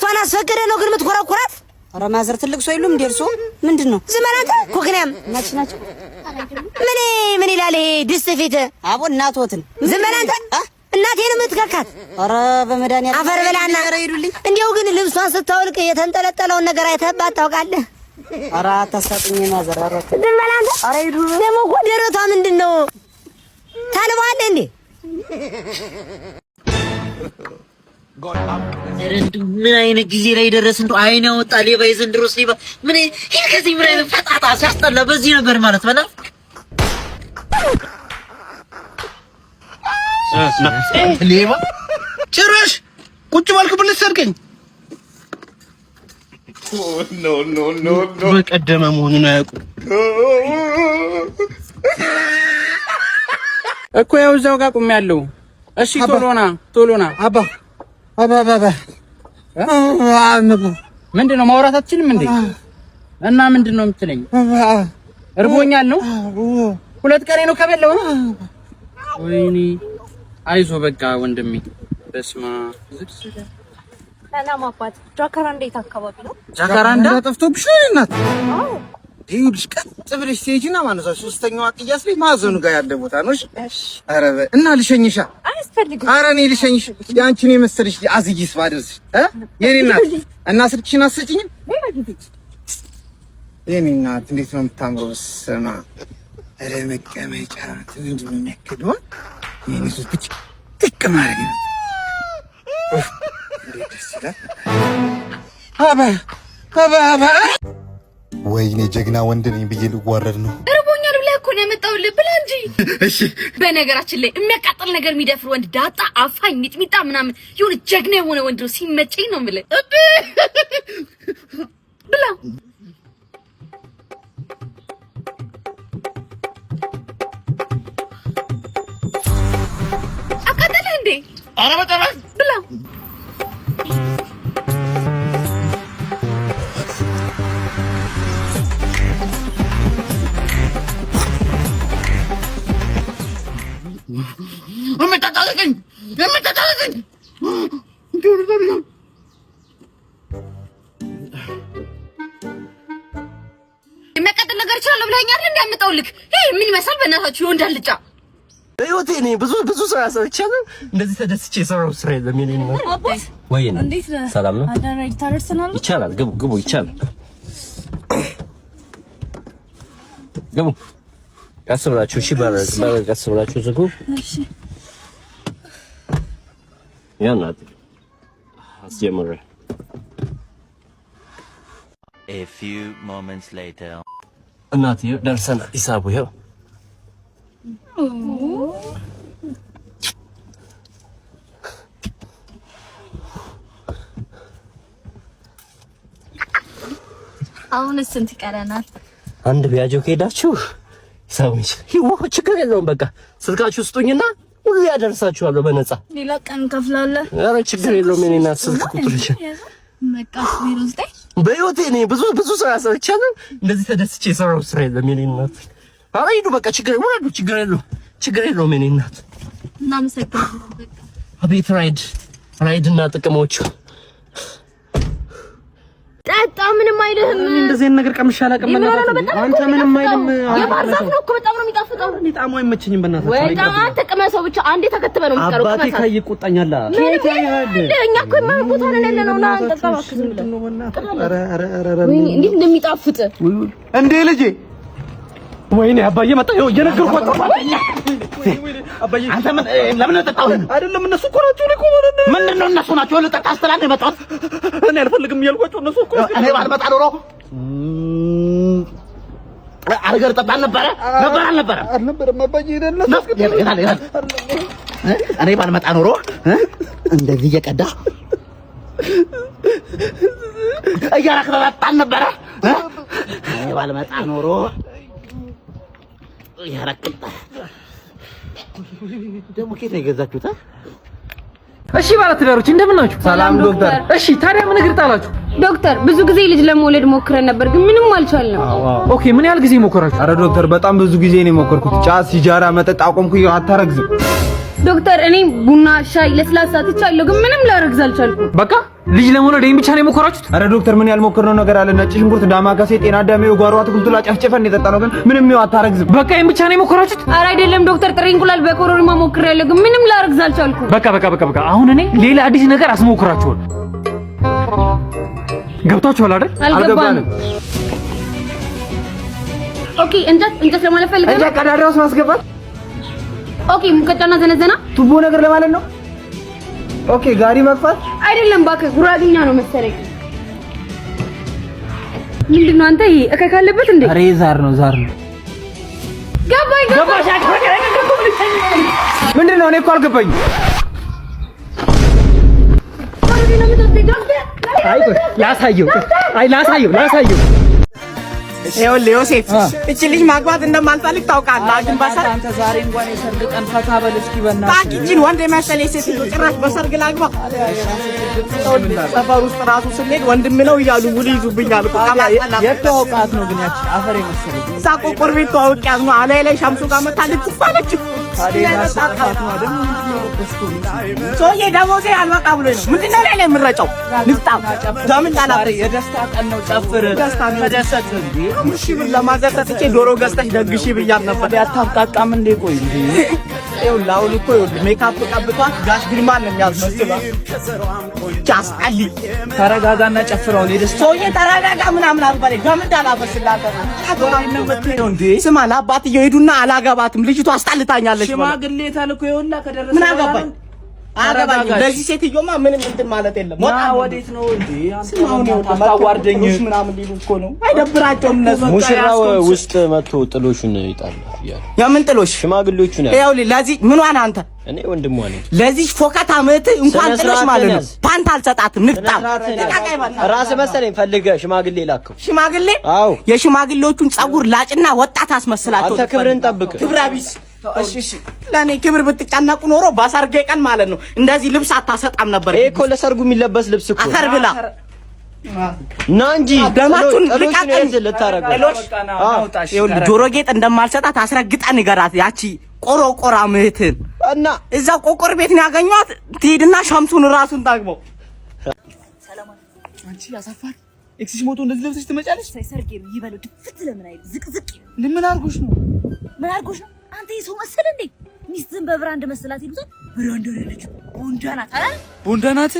እናቷን አስፈቅደህ ነው ግን የምትኮረኩራት? ኧረ mother ትልቅ ሰው የሉም እንዴ እርሶ? ምንድን ነው? ዝም በል አንተ ኩክንያም። እናትሽ ናቸው? ምን ምን ይላል ይሄ ድስት ፊት? አቦ እናትዎትን። ዝም በል አንተ። እናቴን የምትከካት? ኧረ በመድኃኒዓለም አፈር ብላና። ኧረ ሂዱልኝ። እንዲያው ግን ልብሷን ስታወልቅ የተንጠለጠለውን ነገር አይተህባት ታውቃለህ? ኧረ አታሳጥኝ mother። ኧረ ዝም በል አንተ። ኧረ ሂዱ። ደግሞ እኮ ደረቷ ምንድን ነው? ታልበዋለህ እንዴ? ምን አይነት ጊዜ ላይ ደረስ? እንደው አይን ያወጣ ሌባ፣ የዘንድሮስ ሌባ ምን ይሄ ከዚህ ምን አይነት ፈጣጣ ሲያስጠላ። በዚህ ነበር ማለት በላ። ሌባ ጭራሽ ቁጭ ባልክ ልትሰርቀኝ በቀደመ መሆኑን አያውቁም እኮ። ያው እዛው ጋር ቆሜያለሁ። እሺ ቶሎ ና ቶሎ ና። አባ አባ አባ። ምንድን ነው ማውራት አትችልም እንዴ? እና ምንድን ነው የምትለኝ? እርቦኛል ነው? 2 ቀኔ ነው ከበላሁ። ወይኔ አይዞ በቃ ወንድሜ። በስመ አብ። ሰላም አባት። ጃካራንዳ የት አካባቢ ነው? ጃካራንዳ ጠፍቶብሽ ነው እናት? ይኸውልሽ ቀጥ ብለሽ ትሄጂና ማለት ነው ሶስተኛዋ ቅያስ ላይ ማዕዘኑ ጋር ያለ ቦታ ነው። እሺ። ኧረ እና ልሸኝሻ? አያስፈልግም። ኧረ እኔ ልሸኝሽ። ያንቺን የመሰለሽ አዝይስ ባደርስሽ እ የኔ እናት እና ስልክሽን አትሰጪኝም? የኔ እናት እንዴት ነው የምታምረው! ስማ ኧረ መቀመጫ ምንድን ነው የሚያክለው? የኔ ሶስት ብቻ ጥቅ ማድረግ ነው። እንዴት ደስ ይላል! አባ አባ አባ። ወይኔ ጀግና ወንድ ነኝ ብዬ ልዋረድ ነው። እርቦኛል ብለህ እኮ ነው ያመጣሁልህ። ብላ እንጂ። እሺ። በነገራችን ላይ የሚያቃጥል ነገር የሚደፍር ወንድ ዳጣ፣ አፋኝ፣ ሚጥሚጣ ምናምን የሆነ ጀግና የሆነ ወንድ ነው ሲመቸኝ ነው የምልህ። ብላ። አቃጠለህ እንዴ? ኧረ በጣም። ብላ። የምታጣልቀኝ። የሚያቃጥል ነገር እችላለሁ ብለኸኛል እንዴ? ያመጣሁልህ ይሄ ምን ይመስላል? በእናታችሁ የወንድ አልጫ። በህይወቴ እኔ ብዙ ብዙ ስራ ሰርቻለሁ። እንደዚህ ተደስቼ የሰራው ስራ የለም። የኔ እናት ወይ ነው። ሰላም ነው? ይቻላል። ግቡ ግቡ፣ ይቻላል። ግቡ። ቀስ ብላችሁ እሺ። በር ቀስ ብላችሁ ዝጉ። እሺ። ያ እናት አስጀምሬ። A few moments later. እናት ደርሰናል። ሂሳቡ ይኸው። አሁንስ ስንት ይቀረናል? አንድ ቢያጆ ከሄዳችሁ ሂሳቡ ይኸው፣ ችግር የለውም። በቃ ስልካችሁ ስጡኝና ሁሉ ያደርሳችኋለሁ በነፃ። ሌላ ቀን እንከፍላለን። ኧረ ችግር የለውም። የኔ እናት ስልክ ቁጥርሽ። በቃ 09። በህይወቴ እኔ ብዙ ብዙ ስራ ሰርቻለሁ። እንደዚህ ተደስቼ የሰራው ስራ የለም። የኔ እናት ኧረ ሂዱ በቃ ችግር ወረዱ፣ ችግር የለውም፣ ችግር የለውም። የኔ እናት እናመሰግናለን። በቃ አቤት ራይድ ራይድ እና ጥቅሞቹ። ጠጣ፣ ምንም አይልህም። እንደዚህ አይነት ነገር ቀምሼ አላውቅም። አንተ ምንም አይልም። የባህር ዛፍ ነው እኮ በጣም ነው የሚጣፍጠው። እኔ ጣዕሙ አይመቸኝም። በእናትህ በጣም አንተ ቅመሰው ብቻ አንዴ ተከትበህ ነው የምትቀረው። አባቴ ቅመሳት። ካየ ይቆጣኛል። እኛ እኮ የማይሆን ቦታ ነን ያለነው። ና ጠጣ እባክህ ዝም ብለህ። ወይኔ እንዴት እንደሚጣፍጥ። እንዴ ልጄ። ወይኔ አባዬ መጣ። ይኸው እየነገርኳቸው። አንተ ምን ለምን ነው የጠጣኸው? አይደለም እነሱ እኮ ናቸው። እኔ እኮ ማለት ነው። ምንድን ነው እነሱ ናቸው? ልጠጣ ስትል ነው የመጣሁት። እኔ አልፈልግም እያልኳቸው እነሱ እኮ። እኔ ባልመጣ ኖሮ አርገር ጠጣ አልነበረ ነበር አልነበረም? አልነበረም አባዬ። ይላል ይላል። እኔ ባልመጣ ኖሮ እንደዚህ እየቀዳ እያረክ ጠጣ አልነበረ? እኔ ባልመጣ ኖሮ እያረክ ደግሞ ከየት ነው የገዛችሁት? እሺ ባለትዳሮች እንደምን ናችሁ? ሰላም ዶክተር። እሺ ታዲያ ምን እግር ጣላችሁ? ዶክተር ብዙ ጊዜ ልጅ ለመውለድ ሞክረን ነበር ግን ምንም አልቻልንም። Okay ምን ያህል ጊዜ ሞከራችሁ? አረ ዶክተር በጣም ብዙ ጊዜ ነው የሞከርኩት። ጫት፣ ሲጃራ፣ መጠጥ አቆምኩ። አታረግዝም። ዶክተር እኔ ቡና፣ ሻይ፣ ለስላሳ ትቻለሁ፣ ግን ምንም ላረግዝ አልቻልኩም። በቃ ልጅ ለመውለድ ይሄን ብቻ ነው የሞከራችሁት? አረ ዶክተር ምን ያልሞከርነው ነገር አለ? ነጭ ሽንኩርት፣ ዳማከሴ፣ ጤና አዳም፣ የጓሮ አትክልቱ ጨፍጭፈን የጠጣነው ግን ምንም ይኸው አታረግዝም። በቃ ይሄን ብቻ ነው የሞከራችሁት? አረ አይደለም ዶክተር፣ ጥሬ እንቁላል በኮረሪማ ሞክሬያለሁ፣ ግን ምንም ላረግዝ አልቻልኩም። በቃ በቃ በቃ በቃ አሁን እኔ ሌላ አዲስ ነገር አስሞክራችኋል። ገብታችኋል አይደል? አልገባንም። Okay፣ እንጨት እንጨት ለማለት ፈልገህ ነው? እንጨት ቀዳዳ ውስጥ ማስገባት። Okay፣ ሙቀጫና ዘነዘና ቱቦ ነገር ለማለት ነው። Okay፣ ጋሪ መግፋት አይደለም እባክህ፣ ጉራጌኛ ነው መሰለኝ። ምንድን ነው አንተ? ይሄ እከክ አለበት እንዴ? ኧረ ዛር ነው ዛር ነው። ገባኝ ገባኝ። ምንድን ነው? እኔ እኮ አልገባኝም። አይ ቆይ ላሳየው፣ አይ ላሳየው ላሳየው። ይኸውልህ ዮሴፍ፣ እቺ ልጅ ማግባት እንደማልፈልግ ታውቃለህ። ግን በሰርግ አንተ ዛሬ እንኳን የሰርግ ቀን ፈታ በል እስኪ በእናትህ። እባክህ ይህቺን ወንድ የመሰለ ሴትዮ ጭራሽ በሰርግ ላግባ? ሰፈር ውስጥ ራሱ ስንሄድ ወንድም ነው እያሉ ውል ይዙብኛል እኮ ከማስጠላት። የት ተዋውቃት ነው ግን ያቺ አፈር የመሰለች? እዛ ቆቆር ቤት ተዋውቂያት ነው። አላይ ላይ ሻምሱ ጋር መታ ልጥፍ አለች። ሰውዬ ደሞዜ አልበቃ ብሎኝ ነው። ምንድን ነው ላይ ላይ የምረጨው? ንፍጣም ለምን ጣላ የደስታ ቀን ነው፣ ጨፍር፣ ተደሰት። እንዴ 5,000 ብር ለ mother ሰጥቼ ዶሮ ገዝተሽ ደግሺ ብያት ነበር። አታብቃቃም እንዴ? ቆይ እንዴ ይኸውልህ አሁን እኮ ይኸውልህ ሜካፕ ቀብቷት ጋሽ ግርማን ነው የሚያስመስላት። አስጠልኝ። ተረጋጋና ጨፍረውን የደስታ ሰውዬ ተረጋጋ ምናምን አልበለኝ። ለምን እንዳላበስላት ስማ፣ ለአባትየው ሂዱና አላገባትም ልጅቷ አስጠልታኛለች በለው። ሽማግሌ ተልኮ ይኸውልህ ከደረሰ ምን አገባኝ አገባኝ። ለዚህ ሴትዮማ ምንም እንትን ማለት የለም። ና ወዴት ነው እንዴ? ስማ አሁን ይኸውልህ አታዋርደኝ ምናምን ሊሉ እኮ ነው። አይደብራቸውም እነሱ። ሙሽራው ውስጥ መጥቶ ጥሎሹን ይጣል እያሉ የምን ጥሎሽ? ሽማግሌዎቹን ያሉ። ይኸውልህ ለዚህ ምኗን አንተ እኔ ወንድሟ ነኝ። ለዚህ ፎከታ ምት እንኳን ስነ ጥሎሽ ማለት ነው ስርዓትን ያዝ። ፓንት አልሰጣትም። ንፍጣም ራስህ መሰለኝ ፈልገህ ሽማግሌ ላከው። ሽማግሌ አዎ፣ የሽማግሌዎቹን ጸጉር ላጭና ወጣት አስመስላቸው። አንተ ክብርህን ጠብቅ። ክብረ ቢስ። እሺ እሺ፣ ለእኔ ክብር ብትጨነቁ ኖሮ በሰርጌ ቀን ማለት ነው እንደዚህ ልብስ አታሰጣም ነበር። ይሄ እኮ ለሰርጉ የሚለበስ ልብስ እኮ። አፈር ብላ ና እንጂ ደማችሁን ጥሎሹን ልቀቅን። የት ልታረገው? ጥሎሽ ይኸውልህ ጆሮ ጌጥ እንደማልሰጣት አስረግጣ ንገራት። ያቺ ቆሮቆራ ምህትን እና እዛ ቆቆር ቤት ነው ያገኟት። ትሂድና ሸምሱን ራሱን ታግበው። አንቺ አሳፋሪ ex ሽ ሞቶ እንደዚህ ለብሰሽ ትመጫለሽ? ሰርጌ ነው ይበለው። ድፍት ለምን አይልም? ዝቅዝቅ ምን አድርጎሽ ነው? ምን አድርጎሽ ነው አንተ? ይህ ሰው መሰለ እንዴ? ሚስትህን በ brand መሰላት ይሉታል። Brand አይደለችም ቦንዳ ናት አይደል? ቦንዳ ናት።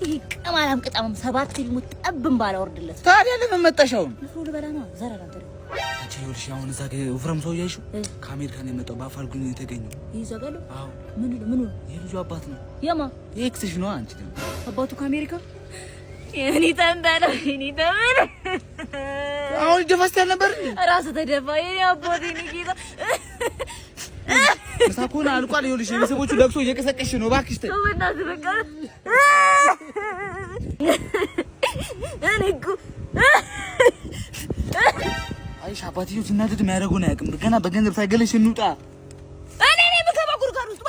ይሄ ቅማላም ቅጣምም ሰባት ፊልሙ ጠብም ባላወርድለት። ታዲያ ለምን መጣሽ አሁን? ንፍሮ ልበላ ነው። ዘረራ አንተ ደግሞ አንቺ ይኸውልሽ አሁን እዛ ጋር ወፍራም ሰው እያልሽው ከአሜሪካ ነው የመጣው በአፋልጉኝ ነው የተገኘው። ይህ እዛ ጋር ያለው? አዎ። ምኑ ምኑ? የልጁ አባት ነው። የማ የ ex ሽ ነው። አንቺ ደግሞ አባቱ ከአሜሪካ የኔ ተንበለው የኔ ተንበለው አሁን ደፋስ ነበር እንዴ? ራሱ ተደፋ። የኔ አባት የኔ ጌታ ምሳ እኮ ነው አልቋል። ይኸውልሽ የቤተሰቦቹ ለቅሶ እየቀሰቀስሽ ነው። እባክሽ ተይ። በእናትህ በቃ እኔ እኮ አይሽ አባትየው ሲናደድ የሚያደርገውን አያውቅም። ገና በገንዘብ ሳይገለሽ እንውጣ። እኔ ነኝ የምገባው ጉድጓድ ውስጥ።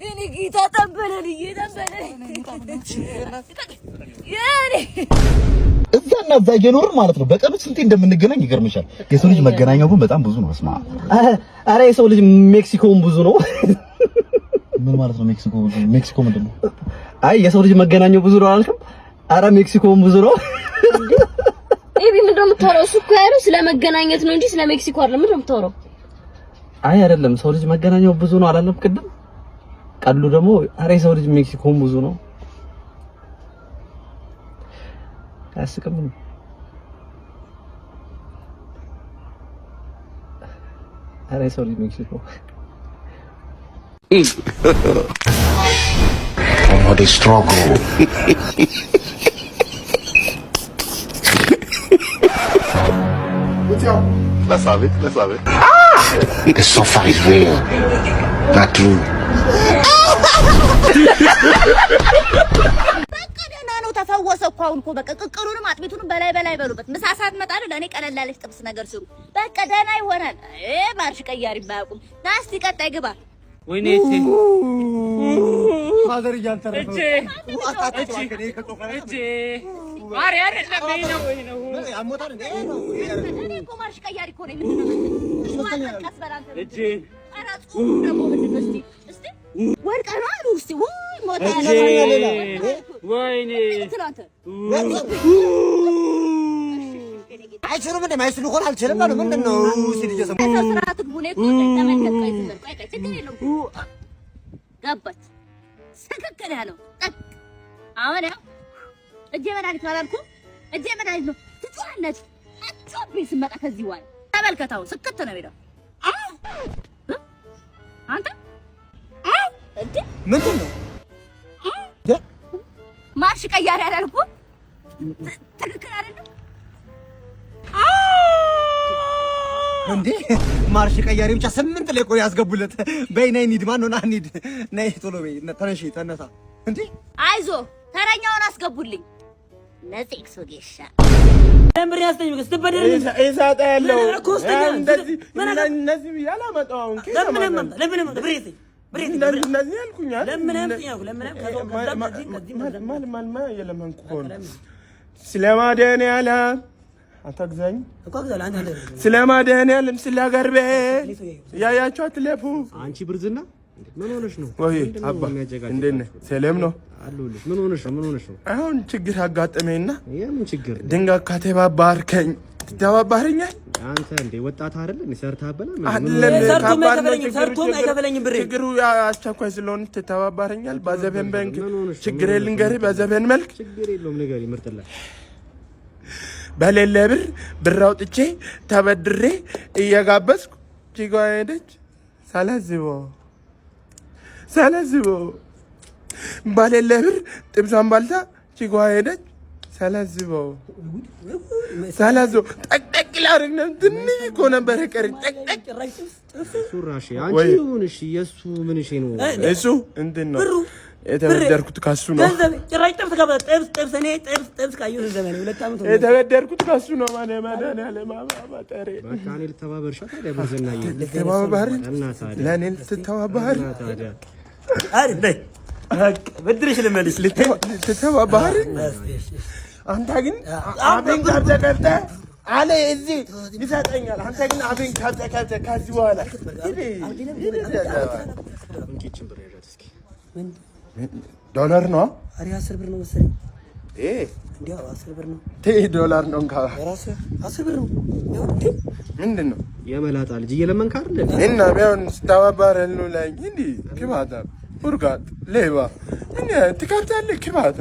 እኔ ጌታ ተንበለልዬ ተንበለል የኔ እዛና እዛ እየኖርን ማለት ነው። በቀኑ ስንቴ እንደምንገናኝ ይገርምሻል። የሰው ልጅ መገናኛው ግን በጣም ብዙ ነው። በስመ አብ። ኧረ የሰው ልጅ ሜክሲኮውን ብዙ ነው። ምን ማለት ነው ሜክሲኮ ብዙ? ሜክሲኮ ምንድን ነው? አይ የሰው ልጅ መገናኛው ብዙ ነው አላልክም? ኧረ ሜክሲኮውን ብዙ ነው። ኤቢ ምንድን ነው የምታወራው? እሱ እኮ ያለው ስለ መገናኘት ነው እንጂ ስለ ሜክሲኮ አይደለም። ምንድን ነው የምታወራው? አይ አይደለም፣ ሰው ልጅ መገናኛው ብዙ ነው አላለም ቅድም? ቀሉ ደግሞ ኧረ የሰው ልጅ ሜክሲኮውን ብዙ ነው። አያስቅም? ኧረ የሰው ልጅ ሜክሲኮ What a struggle. Let's have it. Let's have it. The suffer is real. Not true. በቃ ደህና ነው፣ ተፈወሰ እኮ አሁን እኮ በቃ ቅቅሉንም አጥሚቱንም በላይ በላይ በሉበት። ምሳ ሰዓት እመጣለሁ። ለእኔ ቀለል ያለች ጥብስ ነገር ስሩ። በቃ ደህና ይሆናል። ማርሽ ቀያሪ የማያውቁም። ና እስቲ ቀጣይ ግባ። ወይኔ እቴ Father እያልተረፈ እጄ እጄ ማሪ አይደለም ይሄ ነው ይሄ ነው። እኔ እኮ ማርሽ ቀያሪ እኮ ነኝ። ምንድን ነው? ቀስ በል አንተ። እጄ ኧረ ደግሞ ምንድን ነው? እስቲ እስቲ ወድቀህ ነው አሉ። እስቲ ውይ ሞታ ያለ ወይኔ ትናንት አይችሉም እንዴ? ማይችሉ ከሆነ አልችልም አሉ። ምንድን ነው ሲል እየሰሙ ሰው ስርዓት ግቡ። እኔ እኮ ቆይ ተመልከት፣ ቆይ ዝም በል፣ ቆይ ቆይ፣ ችግር የለውም። ገባች ስክክል ያለው ጠቅ። አሁን ያው እጄ መድኃኒት ነው አላልኩም? እጄ መድኃኒት ነው። ትጮኻላችሁ። አትጮህብኝ ስመጣ ከዚህ በኋላ ተመልከት። አሁን ስክት ነው የሚለው አንተ እንዴ ምንድን ነው? ማርሽ ቀያሪ አላልኩም? ትክክል አይደለም? እንዴ ማርሽ ቀያሪ ብቻ 8 ላይ እኮ ያስገቡለት። በይ ነይ እንሂድ። ማነው ና እንሂድ። ነይ ቶሎ በይ ተነሺ፣ ተነሳ። እንዴ አይዞ ተረኛውን አስገቡልኝ። ነጽ ጌሻ ብር ያስጠኝ ስትበደር እሰጥሃለሁ። እኮ ስጠኝ። እንደዚህ እነዚህ ብዬ አላመጣሁም። እንደዚህ ያልኩኝ አይደል? ማን እየለመንኩ እኮ ነው። ስለ መድኃኒዓለም አታግዛኝ፣ ስለ መድኃኒዓለም ስለ ሀገር ቤት እያያችሁ አትለፉ። አንቺ ብርዝና ምን ሆነሽ ነው? ወይ አባ እንዴት ነህ? ሰላም ነው? አለሁልሽ። ምን ሆነሽ ነው? ምን ሆነሽ ነው? አሁን ችግር አጋጠመኝና የምን ችግር? ድንጋይ ከተባባርከኝ ትተባባረኛል? አንተ እንዴ ወጣት አይደል እንዴ? ሰርተህ አበላ አይደለም ሰርቶም ከባድ ነው አይከፈለኝም፣ ችግሩ። ሰርቶም አይከፈለኝም ብሬ። ችግሩ አስቸኳይ ስለሆነ ትተባባረኛል? በዘፈን ባንክ ችግሬ ልንገርህ፣ በዘፈን መልክ ችግር የለውም ንገሪኝ፣ ምርጥላ በሌለ ብር ብር አውጥቼ ተበድሬ እየጋበዝኩ ቺጓ ሄደች። ሳላስበው ሳላስበው በሌለ ብር ጥብሷን ባልታ ቺጓ ሄደች። ሳላስበው ሳላስበው ጠቅጠቅ ላደርግ ነው። ትንሽ እኮ ነበረ ቀሪ ጠቅጠቅ ሱራሽ አንቺ ወይ። ይሁንሽ የእሱ ምንሽ ነው? እሱ እንትን ነው የተበደርኩት ከሱ ነው። ገንዘብ ጭራሽ ጥብስ ከበ- ጥብስ ጥብስ እኔ ጥብስ ጥብስ ካየሁ ዘመኔ 2 ዓመት ሆኖኛል። የተበደርኩት ከሱ ነው። ማን መድኃኒዓለም አባጠሬ በቃ እኔ ልተባበርሻ ታዲያ ብርዝናዬ። ልተባበር እና ታዲያ ለእኔ ልትተባበር እና ታዲያ አሪፍ ነይ በቃ ብድርሽ ልመልስ። ልትተባበር አንተ ግን አፌን ከፍተህ ከፍተህ አለ እዚህ ይሰጠኛል። አንተ ግን አፌን ከፍተህ ከፍተህ ከዚህ በኋላ እንኪችን ብር ያዣት እስኪ። ዶላር ነው ኧረ 10 ብር ነው መሰለኝ። እ እንዴ አዎ 10 ብር ነው። ዶላር ነው እንካ። ራሱ 10 ብር ነው። ያው እንዴ ምንድን ነው የመላጣ ልጅ እየለመንክ አይደል እንዴ? እና ቢሆን ስተባበር ነው ላይ እንዲህ ክባታ ቡርጋት ሌባ እኔ ትከብታለህ ክባታ።